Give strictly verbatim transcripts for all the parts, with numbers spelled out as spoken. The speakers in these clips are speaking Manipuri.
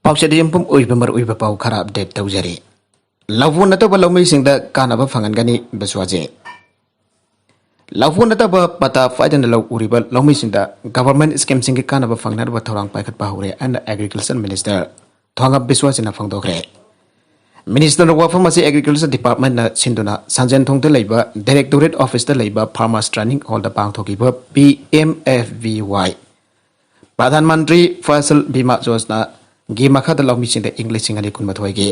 ꯄꯥꯎꯆꯦꯗ ꯌꯨꯝꯐꯝ ꯑꯣꯏꯕ ꯃꯔꯨꯑꯣꯏꯕ ꯄꯥꯎ ꯈꯔ ꯑꯞꯗꯦꯠ ꯇꯧꯖꯔꯤ꯫ ꯂꯧꯎ ꯅꯠꯇꯕ ꯂꯧꯃꯤꯁꯤꯡꯗ ꯀꯥꯟꯅꯕ ꯐꯪꯍꯟꯒꯅꯤ ꯕꯤꯁ꯭ꯋꯥꯖꯤꯠ꯫ ꯂꯧꯎ ꯅꯠꯇꯕ ꯄꯇꯥ ꯄꯥꯏꯗꯅ ꯂꯧ ꯎꯔꯤꯕ ꯂꯧꯃꯤꯁꯤꯡꯗ ꯒꯚꯔꯟꯃꯦꯟꯠ ꯁ꯭ꯀꯤꯝꯁꯤꯡꯒꯤ ꯀꯥꯟꯅꯕ ꯐꯪꯅꯅꯕ ꯊꯧꯔꯥꯡ ꯄꯥꯏꯈꯠꯄ ꯍꯧꯔꯦ ꯍꯥꯏꯅ ꯑꯦꯒ꯭ꯔꯤꯀꯜꯆꯔ ꯃꯤꯅꯤꯁꯇꯔ ꯊꯣꯉꯥꯝ ꯕꯤꯁ꯭ꯋꯥꯁꯤꯅ ꯐꯣꯡꯗꯣꯛꯈ꯭ꯔꯦ꯫ ꯃꯤꯅꯤꯁꯇꯔꯅ ꯋꯥꯐꯝ ꯑꯁꯤ ꯑꯦꯒ꯭ꯔꯤꯀꯜꯆꯔ ꯗꯤꯄꯥꯔꯠꯃꯦꯟꯠꯅ ꯁꯤꯟꯗꯨꯅ ꯁꯟꯖꯦꯟꯊꯣꯡꯗ ꯂꯩꯕ ꯗꯥꯏꯔꯦꯛꯇꯣꯔꯦꯠ ꯑꯣꯐꯤꯁꯇ ꯂꯩꯕ ꯐꯥꯔꯃꯔꯁ ꯇ꯭ꯔꯦꯅꯤꯡ ꯍꯣꯜꯗ ꯄꯥꯡꯊꯣꯛꯈꯤꯕ ꯄꯤ ꯑꯦꯝ ꯑꯦꯐ ꯕꯤ ꯋꯥꯏ ꯄ꯭ꯔꯙꯥꯟ ꯃꯟꯇ꯭ꯔꯤ ꯐꯁꯜ ꯕꯤꯃꯥ ꯌꯣꯖꯅꯥꯒꯤ ꯃꯈꯥꯗ ꯂꯧꯃꯤꯁꯤꯡꯗ ꯏꯪ ꯂꯤꯁꯤꯡ ꯑꯅꯤ ꯀꯨꯟꯃꯥꯊꯣꯏꯒꯤ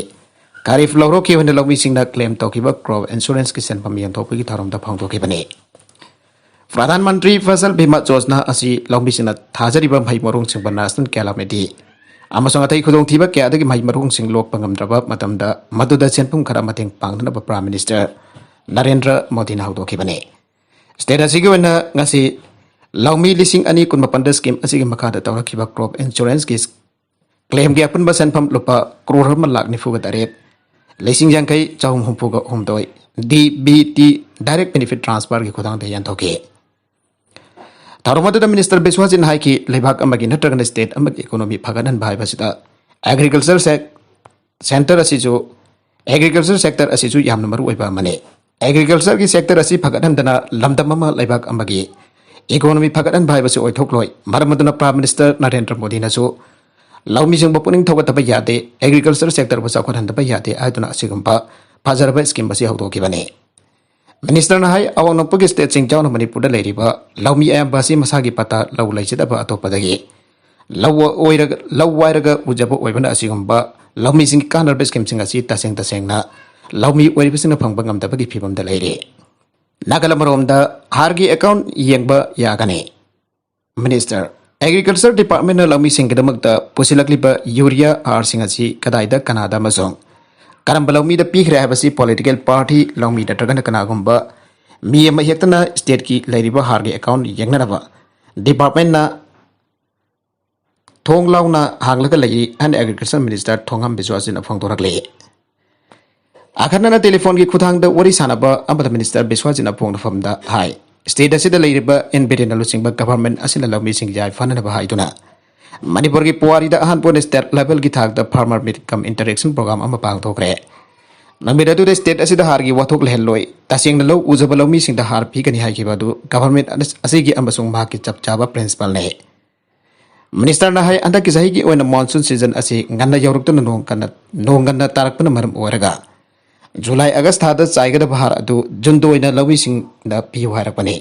ꯈꯥꯔꯤꯐ ꯂꯧꯔꯣꯛꯀꯤ ꯑꯣꯏꯅ ꯂꯧꯃꯤꯁꯤꯡꯅ ꯀ꯭ꯂꯦꯝ ꯇꯧꯈꯤꯕ ꯀ꯭ꯔꯣꯞ ꯏꯟꯁꯨꯔꯦꯟꯁꯀꯤ ꯁꯦꯟꯐꯝ ꯌꯦꯟꯊꯣꯛꯄꯒꯤ ꯊꯧꯔꯝꯗ ꯐꯣꯡꯗꯣꯛꯈꯤꯕꯅꯤ꯫ ꯄ꯭ꯔꯙꯥꯟ ꯃꯟꯇ꯭ꯔꯤ ꯐꯁꯜ ꯕꯤꯃꯥ ꯌꯣꯖꯅꯥ ꯑꯁꯤ ꯂꯧꯃꯤꯁꯤꯡꯅ ꯊꯥꯖꯔꯤꯕ ꯃꯍꯩ ꯃꯔꯣꯡꯁꯤꯡꯕꯨ ꯅꯦꯁꯅꯦꯜ ꯀꯦꯂꯥꯃꯤꯇꯤ ꯑꯃꯁꯨꯡ ꯑꯇꯩ ꯈꯨꯗꯣꯡꯊꯤꯕ ꯀꯌꯥꯗꯒꯤ ꯃꯍꯩ ꯃꯔꯣꯡꯁꯤꯡ ꯂꯣꯛꯄ ꯉꯝꯗ꯭ꯔꯕ ꯃꯇꯝꯗ ꯃꯗꯨꯗ ꯁꯦꯟꯐꯝ ꯈꯔ ꯃꯇꯦꯡ ꯄꯥꯡꯅꯅꯕ ꯄ꯭ꯔꯥꯏꯝ ꯃꯤꯅꯤꯁꯇꯔ ꯅꯔꯦꯟꯗ꯭ꯔ ꯃꯣꯗꯤꯅ ꯍꯧꯗꯣꯛꯈꯤꯕꯅꯤ꯫ ꯁ꯭ꯇꯦꯠ ꯑꯁꯤꯒꯤ ꯑꯣꯏꯅ ꯉꯁꯤ ꯂꯧꯃꯤ ꯂꯤꯁꯤꯡ ꯑꯅꯤ ꯀꯨꯟꯃꯥꯄꯟꯗ ꯁ꯭ꯀꯤꯝ ꯑꯁꯤꯒꯤ ꯃꯈꯥꯗ ꯇꯧꯔꯛꯈꯤꯕ ꯀ꯭ꯔꯣꯞ ꯏꯟꯁꯨꯔꯦꯟꯁꯀꯤ ꯀ꯭ꯂꯦꯝꯒꯤ ꯑꯄꯨꯟꯕ ꯁꯦꯟꯐꯝ ꯂꯨꯄꯥ ꯀ꯭ꯔꯣꯔ ꯑꯃ ꯂꯥꯛ ꯅꯤꯐꯨꯒ ꯇꯔꯦꯠ ꯂꯤꯁꯤꯡ ꯌꯥꯡꯈꯩ ꯆꯍꯨꯝ ꯍꯨꯝꯐꯨꯒ ꯍꯨꯝꯗꯣꯏ D B T direct benefit ꯇ꯭ꯔꯥꯟꯁꯐꯔꯒꯤ ꯈꯨꯊꯥꯡꯗ ꯌꯦꯟꯊꯣꯛꯈꯤ꯫ ꯊꯧꯔꯝ ꯑꯗꯨꯗ ꯃꯤꯅꯤꯁꯇꯔ ꯕꯤꯁ꯭ꯋꯥꯖꯤꯠꯅ ꯍꯥꯏꯈꯤ, ꯂꯩꯕꯥꯛ ꯑꯃꯒꯤ ꯅꯠꯇ꯭ꯔꯒꯅ ꯁ꯭ꯇꯦꯠ ꯑꯃꯒꯤ ꯏꯀꯣꯅꯣꯃꯤ ꯐꯒꯠꯍꯟꯕ ꯍꯥꯏꯕꯁꯤꯗ ꯑꯦꯒ꯭ꯔꯤꯀꯜꯆꯔ ꯁꯦꯛ-, ꯁꯦꯟꯇꯔ ꯑꯁꯤꯁꯨ, ꯑꯦꯒ꯭ꯔꯤꯀꯜꯆꯔ ꯁꯦꯛꯇꯔ ꯑꯁꯤꯁꯨ ꯌꯥꯝꯅ ꯃꯔꯨ ꯑꯣꯏꯕ ꯑꯃꯅꯤ꯫ ꯑꯦꯒ꯭ꯔꯤꯀꯜꯆꯔꯒꯤ ꯁꯦꯛꯇꯔ ꯑꯁꯤ ꯐꯒꯠꯍꯟꯗꯅ ꯂꯝꯗꯝ ꯑꯃ, ꯂꯩꯕꯥꯛ ꯑꯃꯒꯤ ꯏꯀꯣꯅꯣꯃꯤ ꯐꯒꯠꯍꯟꯕ ꯍꯥꯏꯕꯁꯤ ꯑꯣꯏꯊꯣꯛꯂꯣꯏ꯫ ꯃꯔꯝ ꯑꯗꯨꯅ ꯄ꯭ꯔꯥꯏꯝ ꯃꯤꯅꯤꯁꯇꯔ ꯅꯔꯦꯟꯗ꯭ꯔ ꯃꯣꯗꯤꯅꯁꯨ ꯂꯧꯃꯤꯁꯤꯡꯕꯨ ꯄꯨꯛꯅꯤꯡ ꯊꯧꯒꯠꯇꯕ ꯌꯥꯗꯦ, ꯑꯦꯒ꯭ꯔꯤꯀꯜꯆꯔ ꯁꯦꯛꯇꯔꯕꯨ ꯆꯥꯎꯈꯠꯍꯟꯗꯕ ꯌꯥꯗꯦ ꯍꯥꯏꯗꯨꯅ ꯑꯁꯤꯒꯨꯝꯕ ꯐꯖꯔꯕ ꯁ꯭ꯀꯤꯝ ꯑꯁꯤ ꯍꯧꯗꯣꯛꯈꯤꯕꯅꯤ꯫ ꯃꯤꯅꯤꯁꯇꯔꯅ ꯍꯥꯏ, ꯑꯋꯥꯡ ꯅꯣꯡꯄꯣꯛꯀꯤ ꯁ꯭ꯇꯦꯠꯁꯤꯡ ꯌꯥꯎꯅ ꯃꯅꯤꯄꯨꯔꯗ ꯂꯩꯔꯤꯕ ꯂꯧꯃꯤ ꯑꯌꯥꯝꯕ ꯑꯁꯤ ꯃꯁꯥꯒꯤ ꯄꯇꯥ ꯂꯧ ꯂꯩꯖꯗꯕ ꯑꯇꯣꯞꯄꯗꯒꯤ ꯂꯧ ꯑꯣꯏꯔꯒ, ꯂꯧ ꯋꯥꯏꯔꯒ ꯎꯖꯕ ꯑꯣꯏꯕꯅ ꯑꯁꯤꯒꯨꯝꯕ ꯂꯧꯃꯤꯁꯤꯡꯒꯤ ꯀꯥꯟꯅꯔꯕ ꯁ꯭ꯀꯤꯝꯁꯤꯡ ꯑꯁꯤ ꯇꯁꯦꯡ ꯇꯁꯦꯡꯅ ꯂꯧꯃꯤ ꯑꯣꯏꯔꯤꯕꯁꯤꯡꯅ ꯐꯪꯕ ꯉꯝꯗꯕꯒꯤ ꯐꯤꯕꯝꯗ ꯂꯩꯔꯤ꯫ ꯅꯥꯒꯥꯂꯦꯟ ꯑꯃꯔꯣꯝꯗ ꯍꯥꯔꯒꯤ ꯑꯦꯀꯥꯎꯟꯠ ꯌꯦꯡꯕ ꯌꯥꯒꯅꯤ꯫ ꯃꯤꯅꯤꯁꯇꯔ, ꯑꯦꯒ꯭ꯔꯤꯀꯜꯆꯔ ꯗꯤꯄꯥꯔꯠꯃꯦꯟꯠꯅ ꯂꯧꯃꯤꯁꯤꯡꯒꯤꯗꯃꯛꯇ ꯄꯨꯁꯤꯜꯂꯛꯂꯤꯕ ꯌꯨꯔꯤꯌꯥ ꯍꯥꯔꯁꯤꯡ ꯑꯁꯤ ꯀꯗꯥꯏꯗ, ꯀꯅꯥꯗ ꯑꯃꯁꯨꯡ ꯀꯔꯝꯕ ꯂꯧꯃꯤꯗ ꯄꯤꯈ꯭ꯔꯦ ꯍꯥꯏꯕꯁꯤ ꯄꯣꯂꯤꯇꯤꯀꯦꯜ ꯄꯥꯔꯇꯤ, ꯂꯧꯃꯤ ꯅꯠꯇ꯭ꯔꯒꯅ ꯀꯅꯥꯒꯨꯝꯕ ꯃꯤ ꯑꯃ ꯍꯦꯛꯇꯅ ꯁ꯭ꯇꯦꯠꯀꯤ ꯂꯩꯔꯤꯕ ꯍꯥꯔꯒꯤ ꯑꯦꯀꯥꯎꯟꯠ ꯌꯦꯡꯅꯅꯕ ꯗꯤꯄꯥꯔꯠꯃꯦꯟꯠꯅ ꯊꯣꯡ ꯂꯥꯎꯅ ꯍꯥꯡꯂꯒ ꯂꯩꯔꯤ ꯍꯥꯏꯅ ꯑꯦꯒ꯭ꯔꯤꯀꯜꯆꯔ ꯃꯤꯅꯤꯁꯇꯔ ꯊꯣꯉꯥꯝ ꯕꯤꯁ꯭ꯋꯥꯁꯤꯅ ꯐꯣꯡꯗꯣꯔꯛꯂꯤ꯫ ꯑꯈꯟꯅꯅ ꯇꯦꯂꯤꯐꯣꯟꯒꯤ ꯈꯨꯠꯊꯥꯡꯗ ꯋꯥꯔꯤ ꯁꯥꯅꯕ ꯑꯃꯗ ꯃꯤꯅꯤꯁꯇꯔ ꯕꯤꯁ꯭ꯋꯥꯖꯤꯠꯅ ꯐꯣꯡꯗꯣꯛꯐꯝꯗ ꯍꯥꯏ, ꯁ꯭ꯇꯦꯠ ꯑꯁꯤꯗ ꯂꯩꯔꯤꯕ ꯏꯟ ꯕꯤꯔꯦꯟꯅ ꯂꯨꯆꯤꯡꯕ ꯒꯚꯔꯟꯃꯦꯟꯠ ꯑꯁꯤꯅ ꯂꯧꯃꯤꯁꯤꯡ ꯌꯥꯏꯐꯅꯅꯕ ꯍꯥꯏꯗꯨꯅ ꯃꯅꯤꯄꯨꯔꯒꯤ ꯄꯨꯋꯥꯔꯤꯗ ꯑꯍꯥꯟꯕ ꯑꯣꯏꯅ state levelꯒꯤ ꯊꯥꯛꯇ farmer meet cum interaction program ꯑꯃ ꯄꯥꯡꯊꯣꯛꯈ꯭ꯔꯦ꯫ ꯅꯨꯃꯤꯠ ꯑꯗꯨꯗ state ꯑꯁꯤꯗ ꯍꯥꯔꯒꯤ ꯋꯥꯊꯣꯛ ꯂꯩꯍꯜꯂꯣꯏ, ꯇꯁꯦꯡꯅ ꯂꯧ ꯎꯖꯕ ꯂꯧꯃꯤꯁꯤꯡꯗ ꯍꯥꯔ ꯄꯤꯒꯅꯤ ꯍꯥꯏꯈꯤꯕ ꯑꯗꯨ government ꯑꯁꯤꯒꯤ ꯑꯃꯁꯨꯡ ꯃꯍꯥꯛꯀꯤ ꯆꯞ ꯆꯥꯕ principleꯅꯤ꯫ Ministerꯅ ꯍꯥꯏ, ꯍꯟꯗꯛꯀꯤ ꯆꯍꯤꯒꯤ ꯑꯣꯏꯅ monsoon season ꯑꯁꯤ ꯉꯟꯅ ꯌꯧꯔꯛꯇꯨꯅ ꯅꯣꯡ ꯀꯟꯅ, ꯅꯣꯡ ꯉꯟꯅ ꯇꯥꯔꯛꯄꯅ ꯃꯔꯝ ꯑꯣꯏꯔꯒ July August ꯊꯥꯗ ꯆꯥꯏꯒꯗꯕ ꯍꯥꯔ ꯑꯗꯨ Juneꯗ ꯑꯣꯏꯅ ꯂꯧꯃꯤꯁꯤꯡꯗ ꯄꯤꯌꯨ ꯍꯥꯏꯔꯛꯄꯅꯤ꯫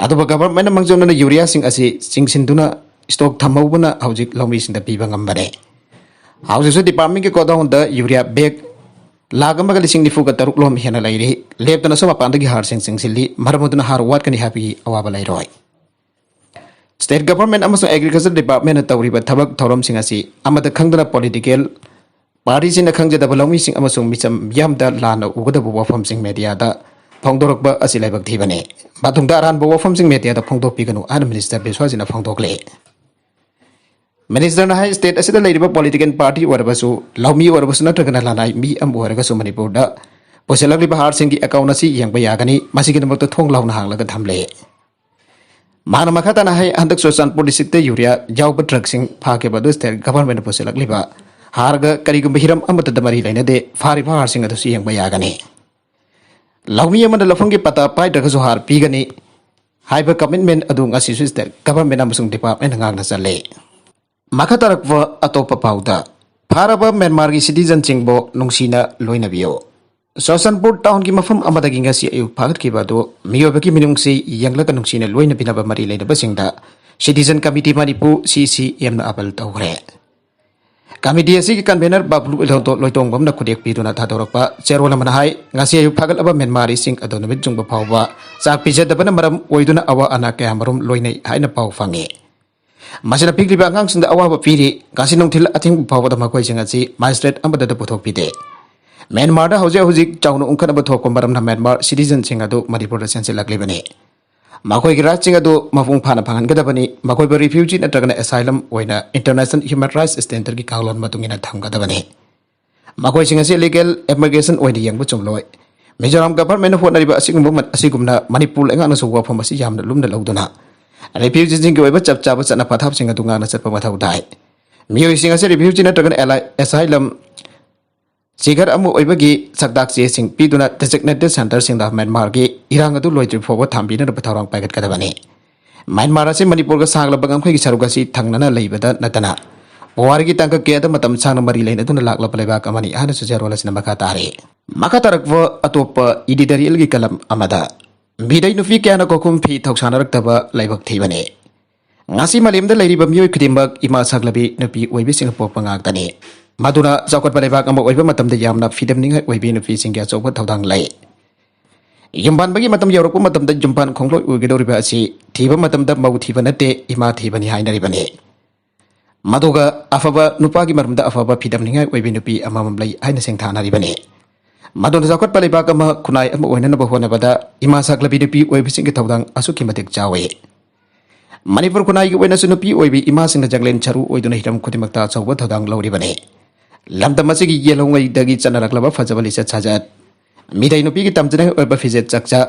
ꯑꯗꯨꯕꯨ governmentꯅ ꯃꯥꯡꯖꯧꯅꯅ ureaꯁꯤꯡ ꯑꯁꯤ ꯆꯤꯡꯁꯤꯟꯗꯨꯅ stock ꯊꯝꯍꯧꯕꯅ ꯍꯧꯖꯤꯛ ꯂꯧꯃꯤꯁꯤꯡꯗ ꯄꯤꯕ ꯉꯝꯕꯅꯤ꯫ ꯍꯧꯖꯤꯛꯁꯨ departmentꯀꯤ godownꯗ urea bag ꯂꯥꯈ ꯑꯃꯒ ꯂꯤꯁꯤꯡ ꯅꯤꯐꯨꯒ ꯇꯔꯨꯛ ꯂꯣꯝ ꯍꯦꯟꯅ ꯂꯩꯔꯤ꯫ ꯂꯦꯞꯇꯅꯁꯨ ꯃꯄꯥꯟꯗꯒꯤ ꯍꯥꯔꯁꯤꯡ ꯆꯤꯡꯁꯤꯜꯂꯤ꯫ ꯃꯔꯝ ꯑꯗꯨꯅ ꯍꯥꯔ ꯋꯥꯠꯀꯅꯤ ꯍꯥꯏꯕꯒꯤ ꯑꯋꯥꯕ ꯂꯩꯔꯣꯏ꯫ State government ꯑꯃꯁꯨꯡ agriculture departmentꯅ ꯇꯧꯔꯤꯕ ꯊꯕꯛ ꯊꯧꯔꯝꯁꯤꯡ ꯑꯁꯤ ꯑꯃꯗ ꯈꯪꯗꯅ political partyꯁꯤꯡꯅ ꯈꯪꯖꯗꯕ ꯂꯧꯃꯤꯁꯤꯡ ꯑꯃꯁꯨꯡ ꯃꯤꯆꯝ ꯃꯤꯌꯥꯝꯗ ꯂꯥꯟꯅ ꯎꯒꯗꯕ ꯋꯥꯐꯝꯁꯤꯡ mediaꯗ ꯐꯣꯡꯗꯣꯔꯛꯄ ꯑꯁꯤ ꯂꯥꯏꯕꯛ ꯊꯤꯕꯅꯤ꯫ ꯃꯇꯨꯡꯗ ꯑꯔꯥꯟꯕ ꯋꯥꯐꯝꯁꯤꯡ mediaꯗ ꯐꯣꯡꯗꯣꯛꯄꯤꯒꯅꯨ ꯍꯥꯏꯅ Minister ꯕꯤꯁ꯭ꯋꯥꯖꯤꯠꯅ ꯐꯣꯡꯗꯣꯛꯂꯤ꯫ Ministerꯅ ꯍꯥꯏ, state ꯑꯁꯤꯗ ꯂꯩꯔꯤꯕ political party ꯑꯣꯏꯔꯕꯁꯨ, ꯂꯧꯃꯤ ꯑꯣꯏꯔꯕꯁꯨ ꯅꯠꯇ꯭ꯔꯒꯅ ꯂꯅꯥꯏ ꯃꯤ ꯑꯃ ꯑꯣꯏꯔꯒꯁꯨ ꯃꯅꯤꯄꯨꯔꯗ ꯄꯨꯁꯤꯜꯂꯛꯂꯤꯕ ꯍꯥꯔꯁꯤꯡꯒꯤ account ꯑꯁꯤ ꯌꯦꯡꯕ ꯌꯥꯒꯅꯤ꯫ ꯃꯁꯤꯒꯤꯗꯃꯛꯇ ꯊꯣꯡ ꯂꯥꯎꯅ ꯍꯥꯡꯂꯒ ꯊꯝꯂꯦ꯫ ꯃꯍꯥꯛꯅ ꯃꯈꯥ ꯇꯥꯅ ꯍꯥꯏ, ꯍꯟꯗꯛ ꯆꯨꯔꯆꯥꯟꯄꯨꯔ districtꯇ urea ꯌꯥꯎꯕ truckꯁꯤꯡ ꯐꯥꯈꯤꯕ ꯑꯗꯨ state governmentꯅ ꯄꯨꯁꯤꯜꯂꯛꯂꯤꯕ ꯍꯥꯔꯒ ꯀꯔꯤꯒꯨꯝꯕ ꯍꯤꯔꯝ ꯑꯃꯠꯇꯗ ꯃꯔꯤ ꯂꯩꯅꯗꯦ꯫ ꯐꯥꯔꯤꯕ ꯍꯥꯔꯁꯤꯡ ꯑꯗꯨꯁꯨ ꯌꯦꯡꯕ ꯌꯥꯒꯅꯤ꯫ ꯂꯧꯃꯤ ꯑꯃꯅ ꯂꯧꯐꯝꯒꯤ ꯄꯇꯥ ꯄꯥꯏꯗ꯭ꯔꯒꯁꯨ ꯍꯥꯔ ꯄꯤꯒꯅꯤ ꯍꯥꯏꯕ commitment ꯑꯗꯨ ꯉꯁꯤꯁꯨ state government ꯑꯃꯁꯨꯡ department ꯉꯥꯛꯅ ꯆꯠꯂꯤ꯫ ꯃꯈꯥ ꯇꯥꯔꯛꯄ ꯑꯇꯣꯞꯄ ꯄꯥꯎꯗ, ꯐꯥꯔꯕ ꯃ꯭ꯌꯥꯟꯃꯥꯔꯒꯤ citizenꯁꯤꯡꯕꯨ ꯅꯨꯡꯁꯤꯅ ꯂꯣꯏꯅꯕꯤꯌꯨ꯫ ꯆꯨꯔꯆꯥꯟꯄꯨꯔ townꯒꯤ ꯃꯐꯝ ꯑꯃꯗꯒꯤ ꯉꯁꯤ ꯑꯌꯨꯛ ꯐꯥꯒꯠꯈꯤꯕ ꯑꯗꯨ ꯃꯤꯑꯣꯏꯕꯒꯤ ꯃꯤꯅꯨꯡꯁꯤ ꯌꯦꯡꯂꯒ ꯅꯨꯡꯁꯤꯅ ꯂꯣꯏꯅꯕꯤꯅꯕ ꯃꯔꯤ ꯂꯩꯅꯕꯁꯤꯡꯗ Citizen Committee ꯃꯅꯤꯄꯨꯔ, CCMꯅ ꯑꯄꯤꯜ ꯇꯧꯈ꯭ꯔꯦ꯫ Committee ꯑꯁꯤꯒꯤ convener ꯕꯥꯕꯨ ꯂꯣꯏꯇꯣꯡ-, ꯂꯣꯏꯇꯣꯡꯕꯝꯅ ꯈꯨꯗꯦꯛ ꯄꯤꯗꯨꯅ ꯊꯥꯗꯣꯔꯛꯄ ꯆꯦꯔꯣꯜ ꯑꯃꯅ ꯍꯥꯏ, ꯉꯁꯤ ꯑꯌꯨꯛ ꯐꯥꯒꯠꯂꯕ ꯃ꯭ꯌꯥꯟꯃꯥꯔꯤꯁꯤꯡ ꯑꯗꯨ ꯅꯨꯃꯤꯠ ꯆꯨꯡꯕ ꯐꯥꯎꯕ ꯆꯥꯛ ꯄꯤꯖꯗꯕꯅ ꯃꯔꯝ ꯑꯣꯏꯗꯨꯅ ꯑꯋꯥ ꯑꯅꯥ ꯀꯌꯥ ꯃꯔꯨꯝ ꯂꯣꯏꯅꯩ ꯍꯥꯏꯅ ꯄꯥꯎ ꯐꯪꯉꯤ꯫ ꯃꯁꯤꯅ ꯄꯤꯛꯂꯤꯕ ꯑꯉꯥꯡꯁꯤꯡꯗ ꯑꯋꯥꯕ ꯄꯤꯔꯤ꯫ ꯉꯁꯤ ꯅꯨꯡꯊꯤꯜ ꯑꯊꯦꯡꯕ ꯐꯥꯎꯕꯗ ꯃꯈꯣꯏꯁꯤꯡ ꯑꯁꯤ magistrate ꯑꯃꯠꯇꯗ ꯄꯨꯊꯣꯛꯄꯤꯗꯦ꯫ ꯃ꯭ꯌꯥꯟꯃꯥꯔꯗ ꯍꯧꯖꯤꯛ ꯍꯧꯖꯤꯛ ꯆꯥꯎꯅ ꯎꯪꯈꯠꯅꯕ ꯊꯣꯛꯄ ꯃꯔꯝꯅ ꯃ꯭ꯌꯥꯟꯃꯥꯔ citizenꯁꯤꯡ ꯑꯗꯨ ꯃꯅꯤꯄꯨꯔꯗ ꯆꯦꯟꯁꯤꯜꯂꯛꯂꯤꯕꯅꯤ꯫ ꯃꯈꯣꯏꯒꯤ rightꯁꯤꯡ ꯑꯗꯨ ꯃꯄꯨꯡ ꯐꯥꯅ ꯐꯪꯍꯟꯒꯗꯕꯅꯤ꯫ ꯃꯈꯣꯏꯕꯨ refugee ꯅꯠꯇ꯭ꯔꯒꯅ asylum ꯑꯣꯏꯅ international human rights standardꯀꯤ ꯀꯥꯡꯂꯣꯟ ꯃꯇꯨꯡ ꯏꯟꯅ ꯊꯝꯒꯗꯕꯅꯤ꯫ ꯃꯈꯣꯏꯁꯤꯡ ꯑꯁꯤ illegal immigration ꯑꯣꯏꯅ ꯌꯦꯡꯕ ꯆꯨꯝꯂꯣꯏ꯫ ꯃꯤꯖꯣꯔꯥꯝ governmentꯅ ꯍꯣꯠꯅꯔꯤꯕ ꯑꯁꯤꯒꯨꯝꯕ ꯃ-, ꯑꯁꯤꯒꯨꯝꯅ ꯃꯅꯤꯄꯨꯔ ꯂꯩꯉꯥꯛꯅꯁꯨ ꯋꯥꯐꯝ ꯑꯁꯤ ꯌꯥꯝꯅ ꯂꯨꯝꯅ ꯂꯧꯗꯨꯅ ꯔꯤꯐ꯭ꯌꯨꯖꯤꯁꯤꯡꯒꯤ ꯑꯣꯏꯕ ꯆꯞ ꯆꯥꯕ ꯆꯠꯅ ꯄꯊꯥꯞꯁꯤꯡ ꯑꯗꯨ ꯉꯥꯛꯅ ꯆꯠꯄ ꯃꯊꯧ ꯇꯥꯏ꯫ ꯃꯤꯑꯣꯏꯁꯤꯡ ꯑꯁꯤ ꯔꯤꯐ꯭ꯌꯨꯖꯤ ꯅꯠꯇ꯭ꯔꯒꯅ ꯑꯦꯂꯥꯏ-, ꯑꯦꯁꯥꯏꯂꯝ ꯁꯤꯀꯔ ꯑꯃ ꯑꯣꯏꯕꯒꯤ ꯁꯛꯇꯥꯛ ꯆꯦꯁꯤꯡ ꯄꯤꯗꯨꯅ ꯗꯤꯖꯤꯒꯅꯦꯇꯦꯗ ꯁꯦꯟꯇꯔꯁꯤꯡꯗ ꯃ꯭ꯌꯥꯟꯃꯥꯔꯒꯤ ꯏꯔꯥꯡ ꯑꯗꯨ ꯂꯣꯏꯗ꯭ꯔꯤ ꯐꯥꯎꯕ ꯊꯝꯕꯤꯅꯅꯕ ꯊꯧꯔꯥꯡ ꯄꯥꯏꯈꯠꯀꯗꯕꯅꯤ꯫ ꯃ꯭ꯌꯥꯟꯃꯥꯔ ꯑꯁꯤ ꯃꯅꯤꯄꯨꯔꯒ ꯁꯥꯡꯂꯕ ꯉꯝꯈꯩꯒꯤ ꯁꯔꯨꯛ ꯑꯁꯤ ꯊꯪꯅꯅ ꯂꯩꯕꯗ ꯅꯠꯇꯅ ꯄꯨꯋꯥꯔꯤꯒꯤ ꯇꯥꯡꯀꯛ ꯀꯌꯥꯗ ꯃꯇꯝ ꯁꯥꯡꯅ ꯃꯔꯤ ꯂꯩꯅꯗꯨꯅ ꯂꯥꯛꯂꯕ ꯂꯩꯕꯥꯛ ꯑꯃꯅꯤ ꯍꯥꯏꯅꯁꯨ ꯆꯦꯔꯣꯜ ꯑꯁꯤꯅ ꯃꯈꯥ ꯇꯥꯔꯤ꯫ ꯃꯈꯥ ꯇꯥꯔꯛꯄ ꯑꯇꯣꯞꯄ ꯏꯗꯤꯇꯣꯔꯤꯌꯦꯜꯒꯤ ꯀꯂꯝ ꯑꯃꯗ, ꯃꯤꯇꯩ ꯅꯨꯄꯤ ꯀꯌꯥꯅ ꯀꯣꯛꯈꯨꯝ ꯐꯤ ꯊꯧꯁꯥꯅꯔꯛꯇꯕ ꯂꯥꯏꯕꯛ ꯊꯤꯕꯅꯤ꯫ ꯉꯁꯤ ꯃꯥꯂꯦꯝꯗ ꯂꯩꯔꯤꯕ ꯃꯤꯑꯣꯏ ꯈꯨꯗꯤꯡꯃꯛ ꯏꯃꯥ ꯁꯛꯂꯕꯤ ꯅꯨꯄꯤ ꯑꯣꯏꯕꯤꯁꯤꯡꯅ ꯄꯣꯛꯄ ꯉꯥꯛꯇꯅꯤ꯫ ꯃꯗꯨꯅ ꯆꯥꯎꯈꯠꯄ ꯂꯩꯕꯥꯛ ꯑꯃ ꯑꯣꯏꯕ ꯃꯇꯝꯗ ꯌꯥꯝꯅ ꯐꯤꯗꯝꯅꯤꯡꯉꯥꯏ ꯑꯣꯏꯕꯤ ꯅꯨꯄꯤꯁꯤꯡꯒꯤ ꯑꯆꯧꯕ ꯊꯧꯗꯥꯡ ꯂꯩ꯫ ꯌꯨꯝ ꯄꯥꯟꯕꯒꯤ ꯃꯇꯝ ꯌꯧꯔꯛꯄ ꯃꯇꯝꯗ ꯌꯨꯝꯄꯥꯟ ꯈꯣꯡꯂꯣꯏ ꯑꯣꯏꯒꯗꯧꯔꯤꯕ ꯑꯁꯤ ꯊꯤꯕ ꯃꯇꯝꯗ ꯃꯧ ꯊꯤꯕ ꯅꯠꯇꯦ, ꯏꯃꯥ ꯊꯤꯕꯅꯤ ꯍꯥꯏꯅꯔꯤꯕꯅꯤ꯫ ꯃꯗꯨꯒ ꯑꯐꯕ ꯅꯨꯄꯥꯒꯤ ꯃꯔꯝꯗ ꯑꯐꯕ ꯐꯤꯗꯝꯅꯤꯡꯉꯥꯏ ꯑꯣꯏꯕꯤ ꯅꯨꯄꯤ ꯑꯃꯃꯝ ꯂꯩ ꯍꯥꯏꯅ ꯁꯤꯡꯊꯥꯅꯔꯤꯕꯅꯤ꯫ ꯃꯗꯨꯅ ꯆꯥꯎꯈꯠꯄ ꯂꯩꯕꯥꯛ ꯑꯃ ꯈꯨꯟꯅꯥꯏ ꯑꯃ ꯑꯣꯏꯅꯅꯕ ꯍꯣꯠꯅꯕꯗ ꯏꯃꯥ ꯁꯛꯂꯕꯤ ꯅꯨꯄꯤ ꯑꯣꯏꯕꯁꯤꯡꯒꯤ ꯊꯧꯗꯥꯡ ꯑꯁꯨꯛꯀꯤ ꯃꯇꯤꯛ ꯆꯥꯎꯏ꯫ ꯃꯅꯤꯄꯨꯔ ꯈꯨꯟꯅꯥꯏꯒꯤ ꯑꯣꯏꯅꯁꯨ ꯅꯨꯄꯤ ꯑꯣꯏꯕꯤ ꯏꯃꯥꯁꯤꯡꯅ ꯆꯥꯛꯂꯦꯟ ꯁꯔꯨ ꯑꯣꯏꯗꯨꯅ ꯍꯤꯔꯝ ꯈꯨꯗꯤꯡꯃꯛꯇ ꯑꯆꯧꯕ ꯊꯧꯗꯥꯡ ꯂꯧꯔꯤꯕꯅꯤ꯫ ꯂꯝꯗꯝ ꯑꯁꯤꯒꯤ ꯌꯦꯜꯍꯧꯉꯩꯗꯒꯤ ꯆꯠꯅꯔꯛꯂꯕ ꯐꯖꯕ ꯂꯤꯆꯠ ꯁꯥꯖꯠ, ꯃꯤꯇꯩ ꯅꯨꯄꯤꯒꯤ ꯇꯝꯖꯅꯤꯡꯉꯥꯏ ꯑꯣꯏꯕ ꯐꯤꯖꯦꯠ ꯆꯥꯛꯆꯥ,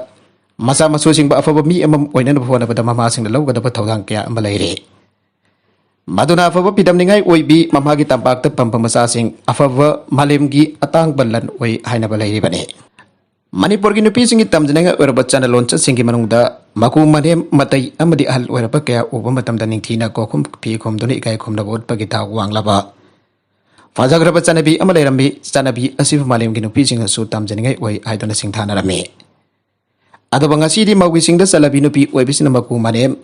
ꯃꯆꯥ ꯃꯁꯨꯁꯤꯡꯕꯨ ꯑꯐꯕ ꯃꯤ ꯑꯃ ꯑꯣꯏꯅꯅꯕ ꯍꯣꯠꯅꯕꯗ ꯃꯃꯥꯁꯤꯡꯅ ꯂꯧꯒꯗꯕ ꯊꯧꯗꯥꯡ ꯀꯌꯥ ꯑꯃ ꯂꯩꯔꯤ꯫ ꯃꯗꯨꯅ ꯑꯐꯕ ꯐꯤꯗꯝꯅꯤꯡꯉꯥꯏ ꯑꯣꯏꯕꯤ ꯃꯃꯥꯒꯤ ꯇꯝꯄꯥꯛꯇ ꯄꯝꯕ ꯃꯆꯥꯁꯤꯡ ꯑꯐꯕ ꯃꯥꯂꯦꯝꯒꯤ ꯑꯇꯥꯡꯕ ꯂꯟ ꯑꯣꯏ ꯍꯥꯏꯅꯕ ꯂꯩꯔꯤꯕꯅꯤ꯫ ꯃꯅꯤꯄꯨꯔꯒꯤ ꯅꯨꯄꯤꯁꯤꯡꯒꯤ ꯇꯝꯖꯅꯤꯡꯉꯥꯏ ꯑꯣꯏꯔꯕ ꯆꯠꯅ ꯂꯣꯟꯆꯠꯁꯤꯡꯒꯤ ꯃꯅꯨꯡꯗ ꯃꯀꯨ ꯃꯅꯦꯝ, ꯃꯇꯩ ꯑꯃꯗꯤ ꯑꯍꯜ ꯑꯣꯏꯔꯕ ꯀꯌꯥ ꯎꯕ ꯃꯇꯝꯗ ꯅꯤꯡꯊꯤꯅ ꯀꯣꯛꯈꯨꯝ ꯐꯤ ꯈꯨꯝꯗꯨꯅ ꯏꯀꯥꯏ ꯈꯨꯝꯅꯕ ꯎꯠꯄꯒꯤ ꯊꯥꯛ ꯋꯥꯡꯂꯕ ꯐꯖꯈ꯭ꯔꯕ ꯆꯠꯅꯕꯤ ꯑꯃ ꯂꯩꯔꯝꯃꯤ꯫ ꯆꯠꯅꯕꯤ ꯑꯁꯤꯕꯨ ꯃꯥꯂꯦꯝꯒꯤ ꯅꯨꯄꯤꯁꯤꯡꯅꯁꯨ ꯇꯝꯖꯅꯤꯡꯉꯥꯏ ꯑꯣꯏ ꯍꯥꯏꯗꯨꯅ ꯁꯤꯡꯊꯥꯅꯔꯝꯃꯤ꯫ ꯑꯗꯨꯕꯨ ꯉꯁꯤꯗꯤ ꯃꯧꯒꯤ ꯆꯤꯡꯗ ꯆꯠꯂꯕꯤ ꯅꯨꯄꯤ ꯑꯣꯏꯕꯁꯤꯅ ꯃꯀꯨ ꯃꯅꯦꯝ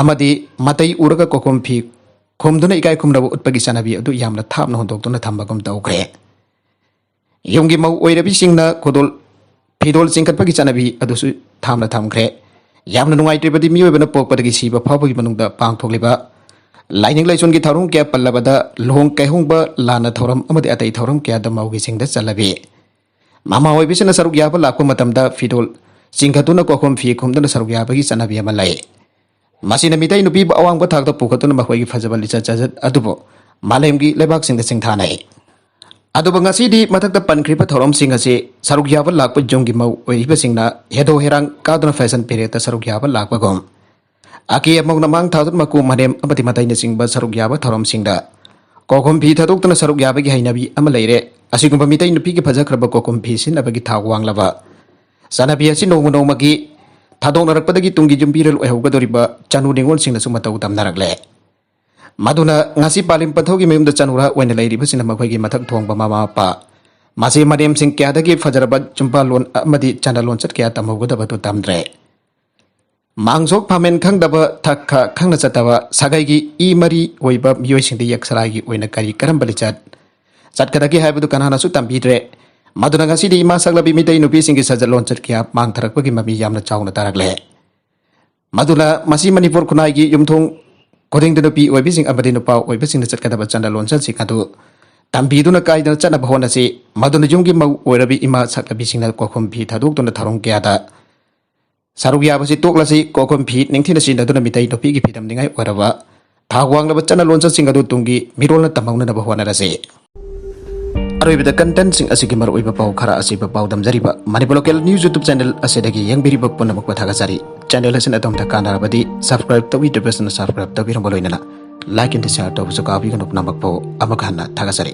ꯑꯃꯗꯤ ꯃꯇꯩ ꯎꯔꯒ ꯀꯣꯛꯈꯨꯝ ꯐꯤ ꯈꯨꯝꯗꯨꯅ ꯏꯀꯥꯏ ꯈꯨꯝꯅꯕ ꯎꯠꯄꯒꯤ ꯆꯠꯅꯕꯤ ꯑꯗꯨ ꯌꯥꯝꯅ ꯊꯥꯞꯅ ꯍꯨꯟꯗꯣꯛꯇꯨꯅ ꯊꯝꯕꯒꯨꯝ ꯇꯧꯈ꯭ꯔꯦ꯫ ꯌꯨꯝꯒꯤ ꯃꯧ ꯑꯣꯏꯔꯕꯤꯁꯤꯡꯅ ꯈꯨꯗꯣꯜ ꯐꯤꯗꯣꯜ ꯆꯤꯡꯈꯠꯄꯒꯤ ꯆꯠꯅꯕꯤ ꯑꯗꯨꯁꯨ ꯊꯥꯝꯅ ꯊꯝꯈ꯭ꯔꯦ꯫ ꯌꯥꯝꯅ ꯅꯨꯡꯉꯥꯏꯇ꯭ꯔꯤꯕꯗꯤ ꯃꯤꯑꯣꯏꯕꯅ ꯄꯣꯛꯄꯗꯒꯤ ꯁꯤꯕ ꯐꯥꯎꯕꯒꯤ ꯃꯅꯨꯡꯗ ꯄꯥꯡꯊꯣꯛꯂꯤꯕ ꯂꯥꯏꯅꯤꯡ ꯂꯥꯏꯁꯣꯟꯒꯤ ꯊꯧꯔꯝ ꯀꯌꯥ ꯄꯜꯂꯕꯗ ꯂꯨꯍꯣꯡ ꯀꯩꯍꯣꯡꯕ, ꯂꯥꯟꯅ ꯊꯧꯔꯝ ꯑꯃꯗꯤ ꯑꯇꯩ ꯊꯧꯔꯝ ꯀꯌꯥꯗ ꯃꯧꯒꯤ ꯆꯤꯡꯗ ꯆꯠꯂꯕꯤ ꯃꯃꯥ ꯑꯣꯏꯕꯤꯁꯤꯅ ꯁꯔꯨꯛ ꯌꯥꯕ ꯂꯥꯛꯄ ꯃꯇꯝꯗ ꯐꯤꯗꯣꯜ ꯆꯤꯡꯈꯠꯇꯨꯅ ꯀꯣꯛꯈꯨꯝ ꯐꯤ ꯈꯨꯝꯗꯨꯅ ꯁꯔꯨꯛ ꯌꯥꯕꯒꯤ ꯆꯠꯅꯕꯤ ꯑꯃ ꯂꯩ꯫ ꯃꯁꯤꯅ ꯃꯤꯇꯩ ꯅꯨꯄꯤꯕꯨ ꯑꯋꯥꯡꯕ ꯊꯥꯛꯇ ꯄꯨꯈꯠꯇꯨꯅ ꯃꯈꯣꯏꯒꯤ ꯐꯖꯕ ꯂꯤꯆꯠ ꯁꯥꯖꯠ ꯑꯗꯨꯕꯨ ꯃꯥꯂꯦꯝꯒꯤ ꯂꯩꯕꯥꯛꯁꯤꯡꯗ ꯁꯤꯡꯊꯥꯅꯩ꯫ ꯑꯗꯨꯕꯨ ꯉꯁꯤꯗꯤ ꯃꯊꯛꯇ ꯄꯟꯈ꯭ꯔꯤꯕ ꯊꯧꯔꯝꯁꯤꯡ ꯑꯁꯤ ꯁꯔꯨꯛ ꯌꯥꯕ ꯂꯥꯛꯄ ꯌꯨꯝꯒꯤ ꯃꯧ ꯑꯣꯏꯔꯤꯕꯁꯤꯡꯅ ꯍꯦꯗꯣ ꯍꯦꯔꯥꯡ ꯀꯥꯗꯨꯅ ꯐꯦꯁꯟ ꯄꯦꯔꯦꯠꯇ ꯁꯔꯨꯛ ꯌꯥꯕ ꯂꯥꯛꯄꯒꯨꯝ, ꯑꯀꯦ ꯑꯃꯧꯅ ꯃꯥꯡ ꯊꯥꯗꯨꯅ ꯃꯀꯨ ꯃꯅꯦꯝ ꯑꯃꯗꯤ ꯃꯇꯩꯅꯆꯤꯡꯕ ꯁꯔꯨꯛ ꯌꯥꯕ ꯊꯧꯔꯝꯁꯤꯡꯗ ꯀꯣꯛꯈꯨꯝ ꯐꯤ ꯊꯥꯗꯣꯛꯇꯨꯅ ꯁꯔꯨꯛ ꯌꯥꯕꯒꯤ ꯍꯩꯅꯕꯤ ꯑꯃ ꯂꯩꯔꯦ꯫ ꯑꯁꯤꯒꯨꯝꯕ ꯃꯤꯇꯩ ꯅꯨꯄꯤꯒꯤ ꯐꯖꯈ꯭ꯔꯕ ꯀꯣꯛꯈꯨꯝ ꯐꯤ ꯁꯤꯖꯤꯟꯅꯕꯒꯤ ꯊꯥꯛ ꯋꯥꯡꯂꯕ ꯆꯠꯅꯕꯤ ꯑꯁꯤ ꯅꯣꯡꯃ ꯅꯣꯡꯃꯒꯤ ꯊꯥꯗꯣꯛꯅꯔꯛꯄꯗꯒꯤ ꯇꯨꯡꯒꯤ ꯌꯨꯝꯕꯤꯔꯦꯜ ꯑꯣꯏꯍꯧꯒꯗꯧꯔꯤꯕ ꯆꯅꯨ ꯅꯤꯉꯣꯜꯁꯤꯡꯅꯁꯨ ꯃꯇꯧ ꯇꯝꯅꯔꯛꯂꯦ꯫ ꯃꯗꯨꯅ ꯉꯁꯤ ꯄꯥꯂꯤꯝ ꯄꯟꯊꯧꯒꯤ ꯃꯌꯨꯝꯗ ꯆꯅꯨꯔꯥ ꯑꯣꯏꯅ ꯂꯩꯔꯤꯕꯁꯤꯡꯅ ꯃꯈꯣꯏꯒꯤ ꯃꯊꯛ ꯊꯣꯡꯕ ꯃꯃꯥ ꯃꯄꯥ, ꯃꯆꯦ ꯃꯅꯦꯝꯁꯤꯡ ꯀꯌꯥꯗꯒꯤ ꯐꯖꯔꯕ ꯆꯨꯝꯕꯥꯜꯂꯣꯟ ꯑꯃꯗꯤ ꯆꯠꯅ ꯂꯣꯟꯆꯠ ꯀꯌꯥ ꯇꯝꯍꯧꯒꯗꯕꯗꯨ ꯇꯝꯗ꯭ꯔꯦ꯫ ꯃꯥꯡꯖꯣꯛ ꯐꯥꯃꯦꯟ ꯈꯪꯗꯕ, ꯊꯛ ꯈꯥ ꯈꯪꯅ ꯆꯠꯇꯕ, ꯁꯥꯒꯩꯒꯤ ꯏ ꯃꯔꯤ ꯑꯣꯏꯕ ꯃꯤꯑꯣꯏꯁꯤꯡꯗ ꯌꯦꯛꯁꯂꯥꯏꯒꯤ ꯑꯣꯏꯅ ꯀꯔꯤ ꯀꯔꯝꯕ ꯂꯤꯆꯠ ꯆꯠꯀꯗꯒꯦ ꯍꯥꯏꯕꯗꯨ ꯀꯅꯥꯅꯁꯨ ꯇꯝꯕꯤꯗ꯭ꯔꯦ꯫ ꯃꯗꯨꯅ ꯉꯁꯤꯗꯤ ꯏꯃꯥ ꯁꯛꯂꯕꯤ ꯃꯤꯇꯩ ꯅꯨꯄꯤꯁꯤꯡꯒꯤ ꯁꯥꯖꯠ ꯂꯣꯟꯆꯠ ꯀꯌꯥ ꯃꯥꯡꯊꯔꯛꯄꯒꯤ ꯃꯃꯤ ꯌꯥꯝꯅ ꯆꯥꯎꯅ ꯇꯥꯔꯛꯂꯦ꯫ ꯃꯗꯨꯅ ꯃꯁꯤ ꯃꯅꯤꯄꯨꯔ ꯈꯨꯟꯅꯥꯏꯒꯤ ꯌꯨꯝꯊꯣꯡ ꯈꯨꯗꯤꯡꯗ ꯅꯨꯄꯤ ꯑꯣꯏꯕꯤꯁꯤꯡ ꯑꯃꯗꯤ ꯅꯨꯄꯥ ꯑꯣꯏꯕꯁꯤꯡꯅ ꯆꯠꯀꯗꯕ ꯆꯠꯅ ꯂꯣꯟꯆꯠꯁꯤꯡ ꯑꯗꯨ ꯇꯝꯕꯤꯗꯨꯅ ꯀꯥꯏꯗꯅ ꯆꯠꯅꯕ ꯍꯣꯠꯅꯁꯤ꯫ ꯃꯗꯨꯅ ꯌꯨꯝꯒꯤ ꯃꯧ ꯑꯣꯏꯔꯕꯤ ꯏꯃꯥ ꯁꯛꯂꯕꯤꯁꯤꯡꯅ ꯀꯣꯛꯈꯨꯝ ꯐꯤ ꯊꯥꯗꯣꯛꯇꯨꯅ ꯊꯧꯔꯝ ꯀꯌꯥꯗ ꯁꯔꯨꯛ ꯌꯥꯕꯁꯤ ꯇꯣꯛꯂꯁꯤ꯫ ꯀꯣꯛꯈꯨꯝ ꯐꯤ ꯅꯤꯡꯊꯤꯅ ꯁꯤꯖꯤꯟꯅꯗꯨꯅ ꯃꯤꯇꯩ ꯅꯨꯄꯤꯒꯤ ꯐꯤꯗꯝꯅꯤꯡꯉꯥꯏ ꯑꯣꯏꯔꯕ ꯊꯥꯛ ꯋꯥꯡꯂꯕ ꯆꯠꯅ ꯂꯣꯟꯆꯠꯁꯤꯡ ꯑꯗꯨ ꯇꯨꯡꯒꯤ ꯃꯤꯔꯣꯜꯅ ꯇꯝꯍꯧꯅꯅꯕ ꯍꯣꯠꯅꯔꯁꯤ꯫ ꯑꯔꯣꯏꯕꯗ ꯀꯟꯇꯦꯟꯠꯁꯤꯡ ꯑꯁꯤꯒꯤ ꯃꯔꯨꯑꯣꯏꯕ ꯄꯥꯎ ꯈꯔ ꯑꯁꯤꯕ ꯄꯥꯎ ꯗꯝꯖꯔꯤꯕ Manipur local news YouTube channel ꯑꯁꯤꯗꯒꯤ ꯌꯦꯡꯕꯤꯔꯤꯕ ꯄꯨꯝꯅꯃꯛꯄꯨ ꯊꯥꯒꯠꯆꯔꯤ꯫ ꯆꯦꯅꯦꯜ ꯑꯁꯤꯅ ꯑꯗꯣꯝꯗ ꯀꯥꯟꯅꯔꯕꯗꯤ ꯁꯕꯁꯀ꯭ꯔꯥꯏꯕ ꯇꯧꯕꯤꯗ꯭ꯔꯤꯕꯁꯤꯡꯅ ꯁꯕꯁꯀ꯭ꯔꯥꯏꯕ ꯇꯧꯕꯤꯔꯝꯕ ꯂꯣꯏꯅꯅ ꯂꯥꯏꯛ ꯑꯃꯗꯤ ꯁꯦꯌꯔ ꯇꯧꯕꯁꯨ ꯀꯥꯎꯕꯤꯒꯅꯨ꯫ ꯄꯨꯝꯅꯃꯛꯄꯨ ꯑꯃꯨꯛ ꯍꯟꯅ ꯊꯥꯒꯠꯆꯔꯤ꯫